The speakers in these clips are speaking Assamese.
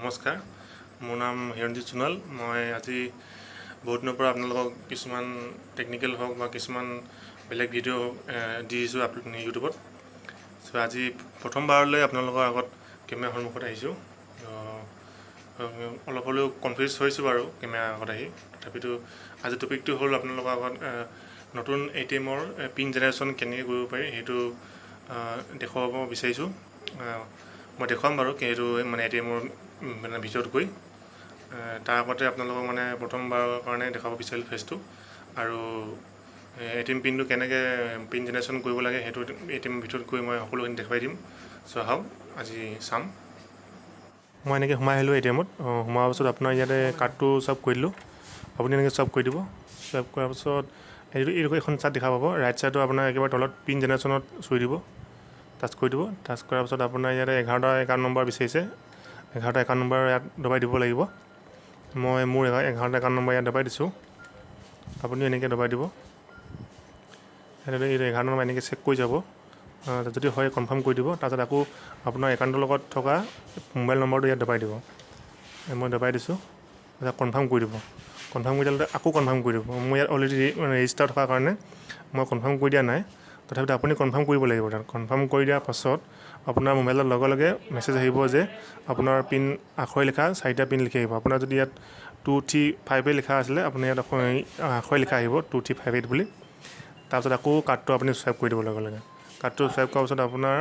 নমস্কাৰ, মোৰ নাম হিৰণজিৎ সোণোৱাল। মই আজি বহুত দিনৰ পৰা আপোনালোকক কিছুমান টেকনিকেল হওক বা কিছুমান বেলেগ ভিডিঅ' দি দিছোঁ ইউটিউবত। চ' আজি প্ৰথমবাৰলৈ আপোনালোকৰ আগত কেমেৰাৰ সন্মুখত আহিছোঁ। অলপ হ'লেও কনফিউজ হৈছোঁ বাৰু কেমেৰাৰ আগত আহি। তথাপিতো আজি টপিকটো হ'ল আপোনালোকৰ আগত নতুন এ.টি.এমৰ পিন জেনেৰেশ্যন কেনেকৈ কৰিব পাৰি, সেইটো দেখুৱাব বিচাৰিছোঁ। মই দেখুৱাম বাৰু সেইটো মানে এ.টি.এমৰ মানে ভিতৰত গৈ। তাৰ আগতে আপোনালোকক মানে প্ৰথমবাৰৰ কাৰণে দেখুৱাব বিচাৰিলোঁ ফেচটো আৰু এ.টি.এম পিনটো কেনেকৈ পিন জেনেৰেশ্যন কৰিব লাগে, সেইটো এ.টি.এম ভিতৰত গৈ মই সকলোখিনি দেখুৱাই দিম। চ' আহক, আজি চাম। মই এনেকৈ সোমাই আহিলোঁ এ.টি.এমত। সোমোৱাৰ পাছত আপোনাৰ ইয়াতে কাৰ্ডটো চুৱাইপ কৰি দিলোঁ। আপুনি এনেকৈ চুৱাইপ কৰি দিব। চুৱাইপ কৰাৰ পাছত এইটো এখন চাৰ্ট দেখা পাব। ৰাইট ছাইডৰ আপোনাৰ একেবাৰে তলত পিন জেনেৰেশ্যনত চুই দিব, টাচ কৰি দিব। টাচ কৰাৰ পাছত আপোনাৰ ইয়াতে 11টা একাউণ্ট নম্বৰ বিচাৰিছে। 11টা একাউণ্ট নম্বৰ ইয়াত দবাই দিব লাগিব। মই মোৰ 11টা একাউণ্ট নম্বৰ ইয়াত দবাই দিছোঁ, আপুনিও এনেকৈ দবাই দিব। এইটো 11 নম্বৰ এনেকৈ চেক কৰি যাব, যদি হয় কনফাৰ্ম কৰি দিব। তাৰপিছত আকৌ আপোনাৰ একাউণ্টৰ লগত থকা মোবাইল নম্বৰটো ইয়াত দবাই দিব। মই দবাই দিছোঁ। তাৰপিছত কনফাৰ্ম কৰি দিব। কনফাৰ্ম কৰি দিয়াৰ আকৌ কনফাৰ্ম কৰি দিব। মোৰ ইয়াত অলৰেডি মানে ৰেজিষ্টাৰ থকাৰ কাৰণে মই কনফাৰ্ম কৰি দিয়া নাই, তথাপিতো আপুনি কনফাৰ্ম কৰিব লাগিব। তাত কনফাৰ্ম কৰি দিয়াৰ পাছত আপোনাৰ মোবাইলত লগে লগে মেছেজ আহিব যে আপোনাৰ পিন আখৰে লিখা চাৰিটা পিন লিখি আহিব। আপোনাৰ যদি ইয়াত 2 3 5 8 লিখা আছিলে, আপুনি ইয়াত আখৰে লিখা আহিব 2 3 5 8 বুলি। তাৰপিছত আকৌ কাৰ্ডটো আপুনি চুৱাইপ কৰি দিব। লগে লগে কাৰ্ডটো চুৱাইপ কৰাৰ পাছত আপোনাৰ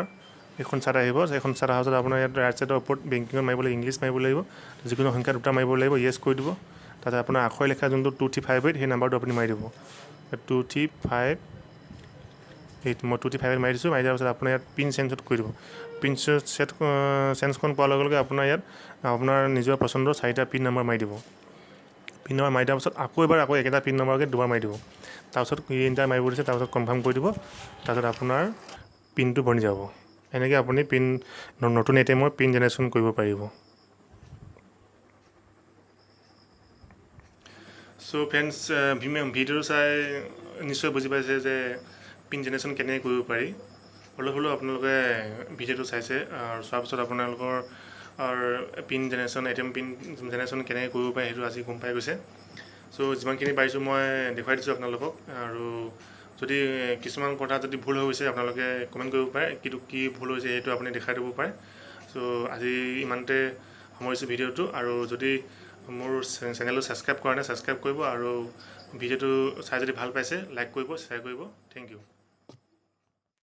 এইখন চাৰ্ট আহিব। এইখন চাৰ্ট অহাৰ পাছত আপোনাৰ ইয়াত ৰাইট ছাইডৰ ওপৰত বেংকিঙত মাৰিব লাগিব, ইংলিছ মাৰিব লাগিব, যিকোনো সংখ্যা দুটা মাৰিব লাগিব, য়েছ কৰি দিব। তাৰপিছত আপোনাৰ আখৰে লিখা যোনটো 2 3 5 8, সেই নাম্বাৰটো আপুনি মাৰি দিব, 2 3 5 8। মই 2 3 5 8 মাৰি দিছোঁ। মাৰি দিয়াৰ পাছত আপোনাৰ ইয়াত পিন চেঞ্জত কৰি দিব। পিন চেট চেঞ্জখন পোৱাৰ লগে লগে আপোনাৰ ইয়াত আপোনাৰ নিজৰ পচন্দৰ চাৰিটা পিন নম্বৰ মাৰি দিব। পিন নম্বৰ মাৰি দিয়াৰ পাছত আকৌ এবাৰ আকৌ একেটা পিন নম্বৰকে দুবাৰ মাৰি দিব। তাৰপিছত এণ্টাৰ মাৰিব দিছে, তাৰপিছত কনফাৰ্ম কৰি দিব। তাৰপিছত আপোনাৰ পিনটো বনি যাব। এনেকৈ আপুনি পিন নতুন এ.টি.এমৰ পিন জেনেৰেশ্যন কৰিব পাৰিব। চ' ফ্ৰেণ্ডছ, ভিডিঅ'টো চাই নিশ্চয় বুজি পাইছে যে পিন জেনেৰেশ্যন কেনেকৈ কৰিব পাৰি। অলপ হ'লেও আপোনালোকে ভিডিঅ'টো চাইছে আৰু চোৱাৰ পাছত আপোনালোকৰ pin generation, ATM pin generation কেনেকৈ কৰিব পাৰে সেইটো আজি গম পাই গৈছে। চ' যিমানখিনি পাৰিছোঁ মই দেখুৱাই দিছোঁ আপোনালোকক। আৰু যদি কিছুমান কথা যদি ভুল হৈ গৈছে, আপোনালোকে কমেণ্ট কৰিব পাৰে, কিন্তু কি ভুল হৈছে সেইটো আপুনি দেখাই দিব পাৰে। চ' আজি ইমানতে সামৰিছোঁ ভিডিঅ'টো। আৰু যদি মোৰ চেনেলটো ছাবস্ক্ৰাইব কৰা নাই, ছাবস্ক্ৰাইব কৰিব আৰু ভিডিঅ'টো চাই যদি ভাল পাইছে লাইক কৰিব, শ্বেয়াৰ কৰিব। Thank U.